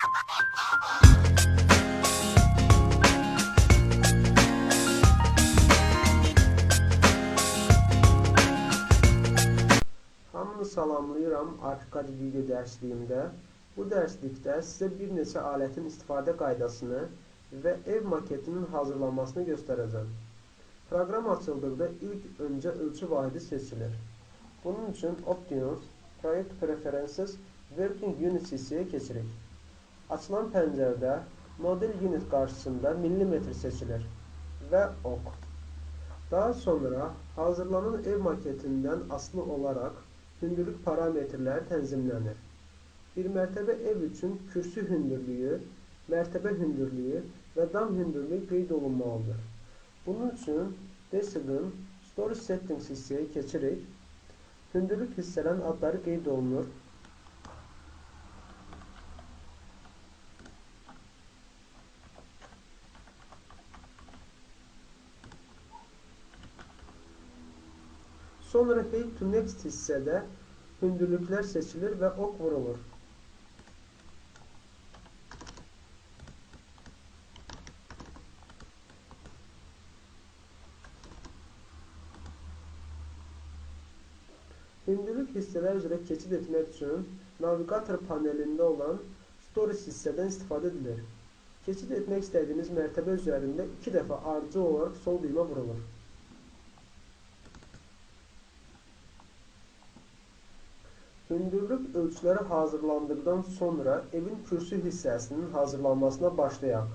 Hamını salamlayıram ArchiCAD video dərsliyimdə. Bu dərslikdə sizə bir neçə alətin istifadə qaydasını və ev maketinin hazırlanmasını göstərəcəm. Proqram açıldıqda ilk öncə ölçü vahidi seçilir. Bunun üçün Options, Project Preferences, Working Units hissəyə keçirik. Açılan pəncərədə Model Unit qarşısında millimetr seçilir və OK. Daha sonra hazırlanan ev maketindən asılı olaraq hündürlük parametrləri tənzimlənir. Bir mərtəbə ev üçün kürsü hündürlüyü, mərtəbə hündürlüyü və dam hündürlüyü qeyd olunmalıdır. Bunun üçün Design, Story Settings hissəyə keçirik. Hündürlük hissələrin adları qeyd olunur. Sonra Height to Next hissədə hündürlüklər seçilir və ok vurulur. Hündürlük hissələr üzrə keçid etmək üçün navigator panelində olan Stories hissədən istifadə edilir. Keçid etmək istədiyiniz mərtəbə üzərində iki dəfə ardıcıl olaraq sol düymə vurulur. Hündürlük ölçüləri hazırlandıqdan sonra evin kürsü hissəsinin hazırlanmasına başlayaq.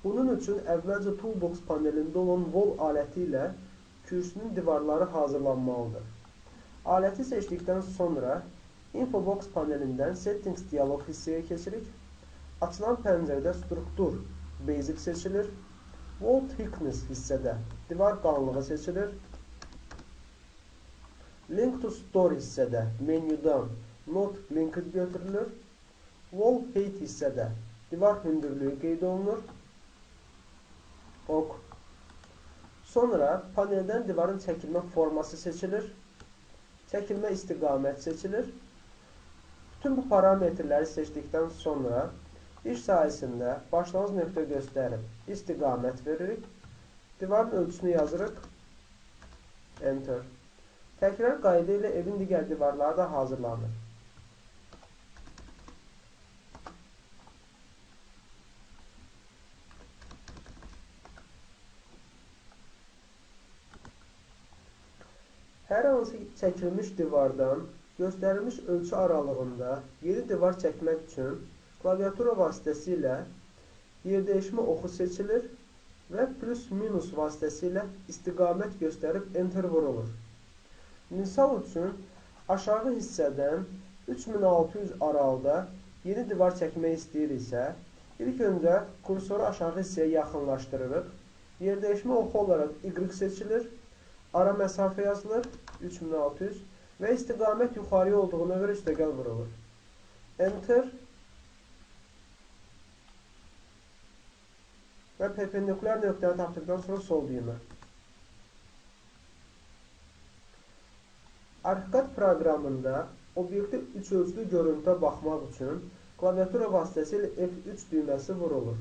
Bunun üçün əvvəlcə Toolbox panelində olan Wall aləti ilə kürsünün divarları hazırlanmalıdır. Aləti seçdikdən sonra Infobox panelindən Settings diyaloq hissəyə keçirik. Açılan pəncərədə Struktur Basic seçilir. Wall Thickness hissədə divar qalınlığı seçilir. Link to Store hissədə menyudan Not Linked götürülür. Wall Height hissədə divar hündürlüyü qeyd olunur. OK. Sonra paneldən divarın çəkilmə forması seçilir. Çəkilmə istiqamət seçilir. Bütün bu parametrləri seçdikdən sonra iş sahəsində başlanğıc nöqtə göstərib istiqamət veririk. Divarın ölçüsünü yazırıq. Enter. Təkrar qayda ilə evin digər divarları da hazırlanır. Hər hansı çəkilmiş divardan göstərilmiş ölçü aralığında yeni divar çəkmək üçün klaviatura vasitəsilə yerdəyişmə oxu seçilir və plus-minus vasitəsilə istiqamət göstərib Enter vurulur. Misal üçün, aşağı hissədən 3600 aralıda yeni divar çəkmək istəyiriksə, ilk öncə kursoru aşağı hissəyə yaxınlaşdırırıq. Yerdəyişmə oxu olaraq Y seçilir, ara məsafə yazılır, 3600 və istiqamət yuxarıya olduğuna görə üstəgəl vurulur. Enter və perpendikulyar nöqtəni tapdıqdan sonra sol düymə. ArchiCAD proqramında obyektə üç ölçülü görüntüdə baxmaq üçün klaviatura vasitəsilə F3 düyməsi vurulur.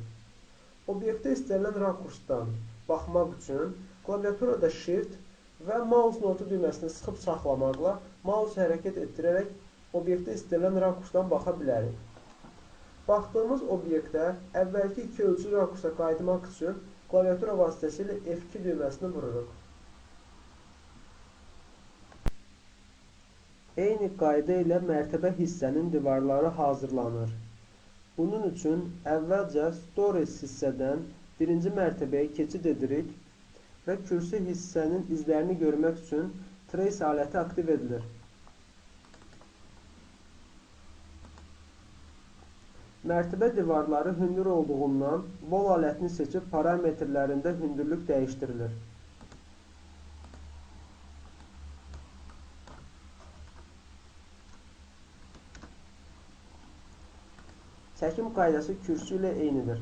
Obyektə istənilən rakursdan baxmaq üçün klaviaturada Shift və mausun orta düyməsini sıxıb saxlamaqla mausu hərəkət etdirərək obyektə istənilən rakursdan baxa bilərik. Baxdığımız obyektə əvvəlki iki ölçülü rakursa qayıtmaq üçün klaviatura vasitəsilə F2 düyməsini vururuq. Eyni qayda ilə mərtəbə hissənin divarları hazırlanır. Bunun üçün əvvəlcə Stories hissədən birinci mərtəbəyə keçid edirik və kürsü hissənin izlərini görmək üçün Trace aləti aktiv edilir. Mərtəbə divarları hündür olduğundan Wall alətini seçib parametrlərində hündürlük dəyişdirilir. Çəkim qaydası kürsü ilə eynidir.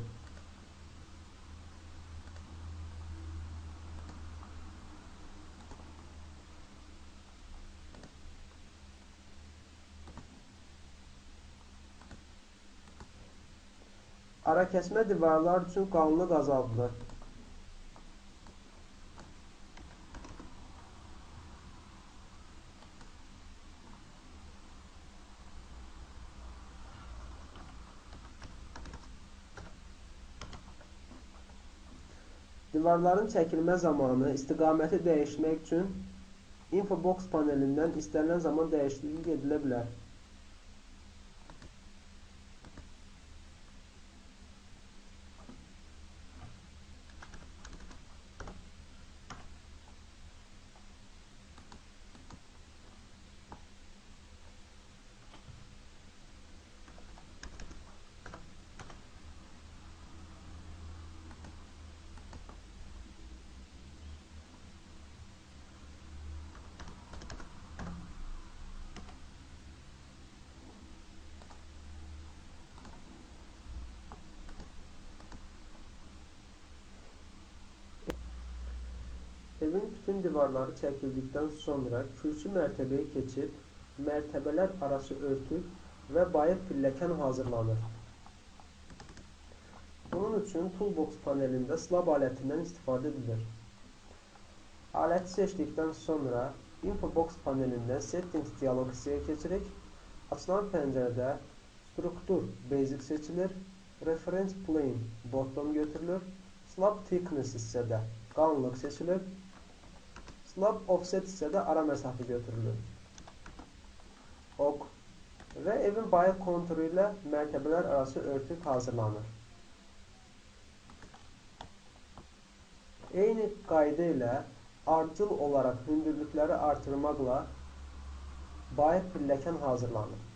Arakəsmə divarlar üçün qalınlıq azaldılır. Divarların çəkilmə zamanı istiqaməti dəyişmək üçün Infobox panelindən istənilən zaman dəyişiklik edilə bilər. Evin bütün divarları çəkildikdən sonra kürsü mərtəbəyə keçib, mərtəbələr arası örtük və bayır pilləkən hazırlanır. Bunun üçün Toolbox panelində Slab alətindən istifadə edilir. Aləti seçdikdən sonra Infobox panelində Settings dialog hissəyə keçirik. Açılan pəncərədə Structure Basic seçilir, Reference Plane Bottom götürülür, Slab Thickness hissədə qalınlıq seçilir, Slab Offset hissədə ara məsafə götürülür. Ok və evin bayır konturu ilə mərtəbələr arası örtük hazırlanır. Eyni qayda ilə ardıcıl olaraq hündürlükləri artırmaqla bayır pilləkən hazırlanır.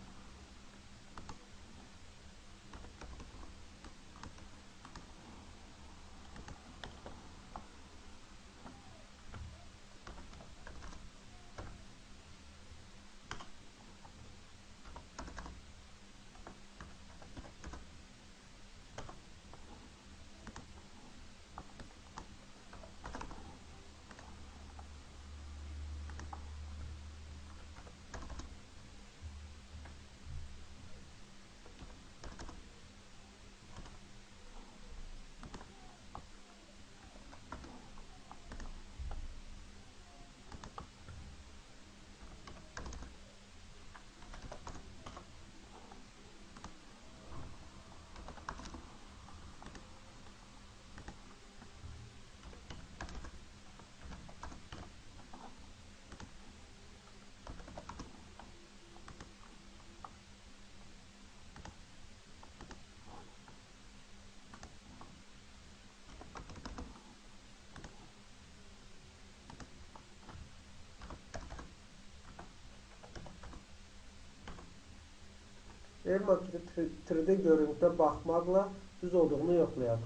Ev maketi 3D görüntüdə baxmaqla düz olduğunu yoxlayaq.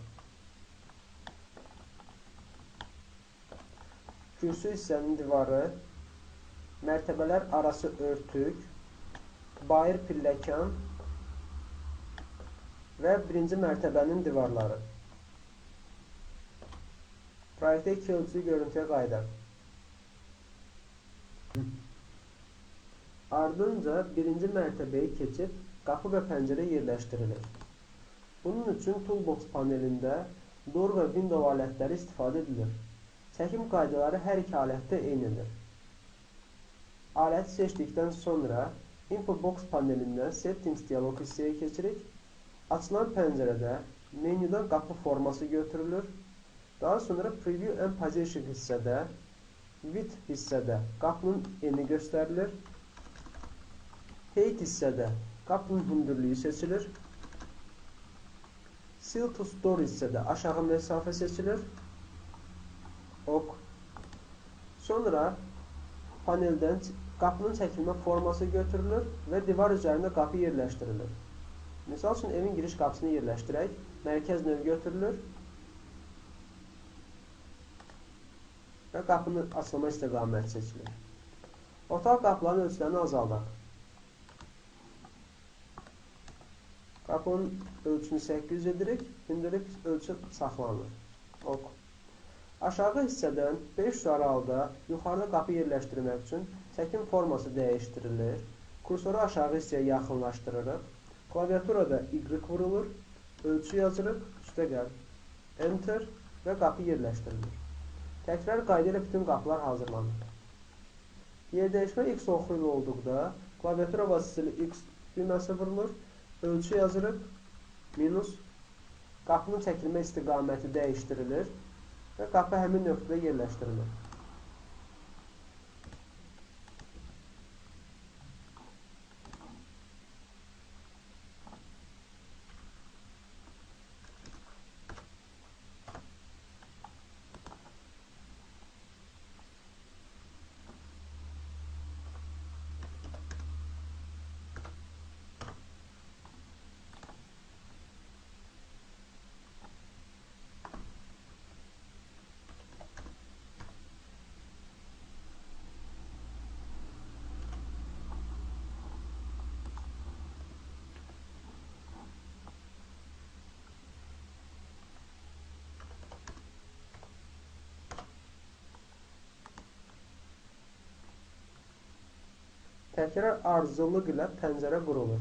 Kürsü hissənin divarı, mərtəbələr arası örtük, bayır pilləkən və birinci mərtəbənin divarları. Proyektə iki ölçülü görüntüyə qayıdaq. Ardınca birinci mərtəbəyi keçib qapı və pəncərə yerləşdirilir. Bunun üçün Toolbox panelində Door və Window alətləri istifadə edilir. Çəkim qaydaları hər iki alətdə eynidir. Aləti seçdikdən sonra Infobox panelindən Settings dialog hissəyə keçirik. Açılan pəncərədə menyudan qapı forması götürülür. Daha sonra Preview and Position hissədə, Width hissədə qapının eni göstərilir. Height hissədə qapının hündürlüyü seçilir. Sill to Door hissədə aşağı məsafə seçilir. Ok. Sonra paneldən qapının çəkilmə forması götürülür və divar üzərində qapı yerləşdirilir. Misal üçün, evin giriş qapısını yerləşdirək. Mərkəz növ götürülür və qapının açılma istiqaməti seçilir. Otaq qapılarının ölçülərini azaldaq. Qapının ölçünü 800 edirik, hündürlük ölçü saxlanılır. Ok. Aşağı hissədən 500 aralıda yuxarıda qapı yerləşdirmək üçün çəkim forması dəyişdirilir. Kursoru aşağı hissəyə yaxınlaşdırırıq. Klaviaturada Y vurulur. Ölçü yazırıq, üstəgəl Enter və qapı yerləşdirilir. Təkrar qayda ilə bütün qapılar hazırlanır. Yerdəyişmə X oxu ilə olduqda klaviatura vasitəsilə X düyməsi vurulur. Ölçü yazırıq, minus, qapının çəkilmə istiqaməti dəyişdirilir və qapı həmin nöqtədə yerləşdirilir. Təkrar ardıcıllıq ilə pəncərə qurulur.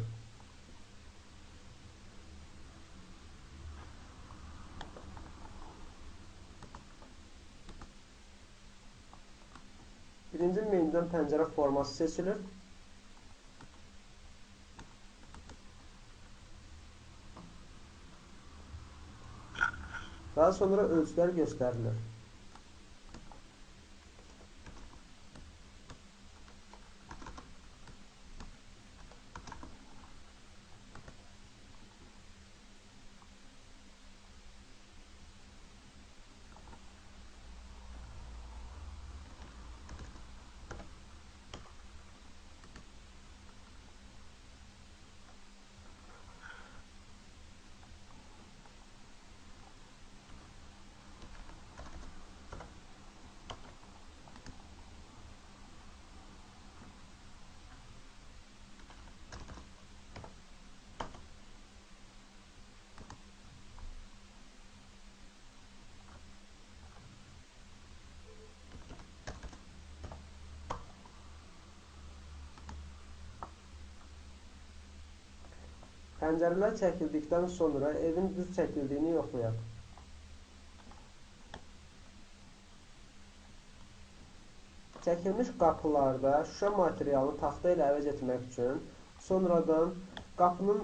Birinci menüdən pəncərə forması seçilir. Daha sonra ölçülər göstərilir. Pəncərələr çəkildikdən sonra evin düz çəkildiyini yoxlayaq. Çəkilmiş qapılarda şüşə materialını taxta ilə əvəz etmək üçün, sonradan qapının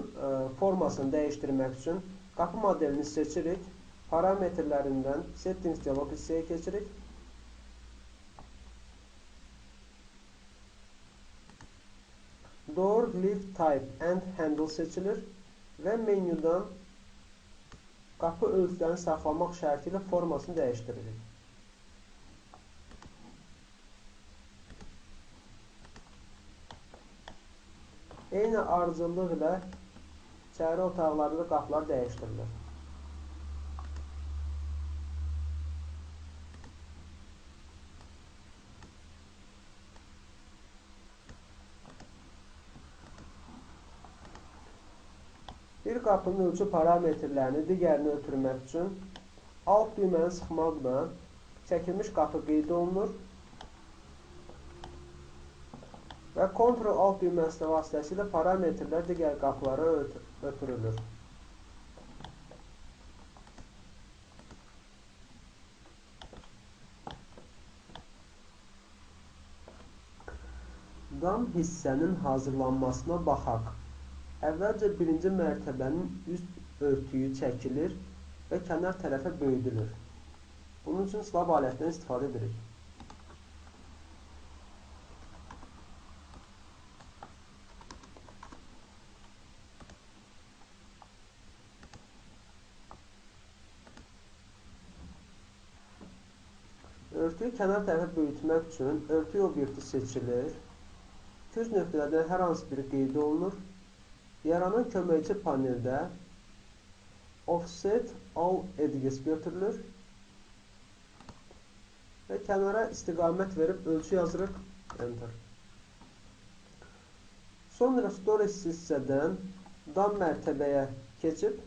formasını dəyişdirmək üçün qapı modelini seçirik, parametrlərindən Settings dialog hissəyə keçirik. Door Lift Type and Handle seçilir və menyudan qapı ölçülərini saxlamaq şərti ilə formasını dəyişdiririk. Eyni ardıcıllıq ilə içəri otaqlarda da qapılar dəyişdirilir. Bir qapının ölçü parametrlərini digərini ötürmək üçün alt düyməni sıxmaqla çəkilmiş qapı qeyd olunur və Ctrl-Alt düyməsi vasitəsilə parametrlər digər qapılara ötürülür. Dam hissənin hazırlanmasına baxaq. Əvvəlcə birinci mərtəbənin üst örtüyü çəkilir və kənar tərəfə böyüdülür. Bunun üçün slab alətindən istifadə edirik. Örtüyü kənar tərəfə böyütmək üçün örtük obyekti seçilir. Küz nöqtələrdən hər hansı biri qeyd olunur. Yaranan köməkçi paneldə Offset All Edges götürülür və kənara istiqamət verib ölçü yazırıq. Enter. Sonra Storage hissədən dam mərtəbəyə keçib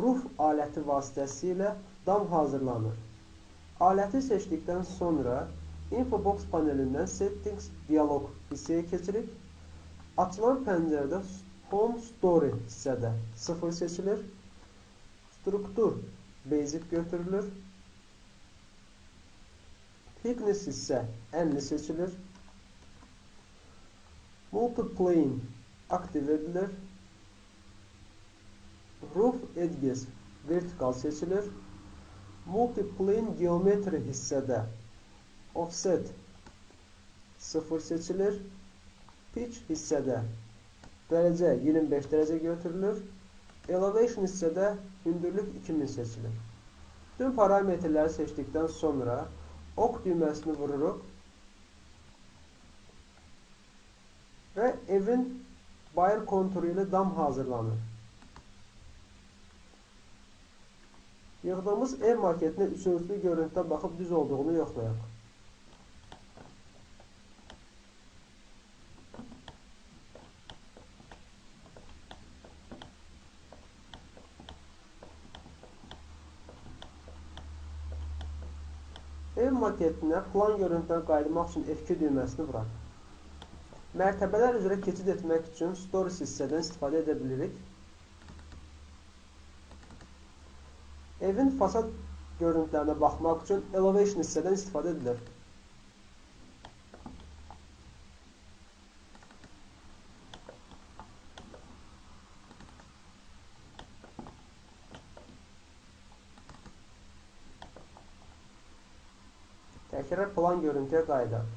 Roof aləti vasitəsilə dam hazırlanır. Aləti seçdikdən sonra Infobox panelindən Settings dialog hissəyə keçirik. Açılan pəncərədə Home Story hissədə 0 seçilir. Struktur Basic götürülür. Thickness hissə enli seçilir. Multiplane aktiv edilir. Roof Edges vertikal seçilir. Multiplane Geometri hissədə Offset 0 seçilir. Pitch hissədə dərəcə 25 dərəcə götürülür. Elevation hissədə hündürlük 2000 seçilir. Bütün parametrləri seçdikdən sonra ok düyməsini vururuq və evin bayır konturu ilə dam hazırlanır. Yığdığımız ev maketinə üçölçülü görüntüdə baxıb düz olduğunu yoxlayaq. Ev maketinə plan görüntüdən qayıtmaq üçün F2 düyməsini vuraq. Mərtəbələr üzrə keçid etmək üçün Stories hissədən istifadə edə bilirik. Evin fasad görüntülərinə baxmaq üçün Elevation hissədən istifadə edilir. Təkrar plan görüntüyə qayıdaq.